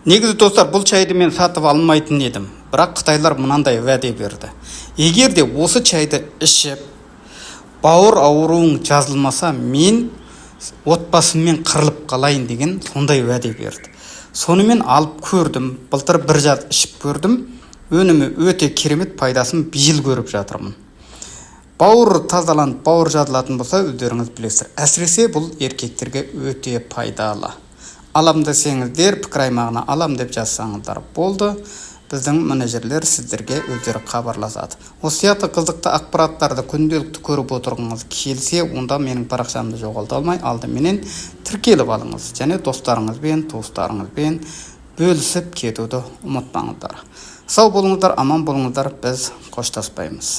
Негізі, достар, бұл чайды мен сатып алмайтын едім, бірақ қытайлар мынандай уәде берді: егер де осы чайды ішіп, бауыр ауруың жазылмаса, мен отбасыммен қырылып қалайын деген сондай уәде берді. Сонымен алып көрдім. Былтыр бір жаз ішіп көрдім. Өнімі өте керемет, пайдасын биыл көріп жатырмын. Бауыр тазаланып, бауыр жазылатын болса, өздеріңіз білесіздер, әсіресе бұл еркектерге өте пайдалы. Алам десеңіздер, пікір аймағына «алам» деп жазсаңыздар болды, біздің менеджерлер сіздерге өздері хабарласады. Осы сияқты қызықты ақпараттарды күнделікті көріп отырғыңыз келсе, онда менің парақшамды жоғалта алмай, алдыменен тіркеліп алыңыз және достарыңызбен, туыстарыңызбен бөлісіп кетуді ұмытпаңыздар. Сау болыңыздар, аман болыңыздар, біз қоштаспаймыз.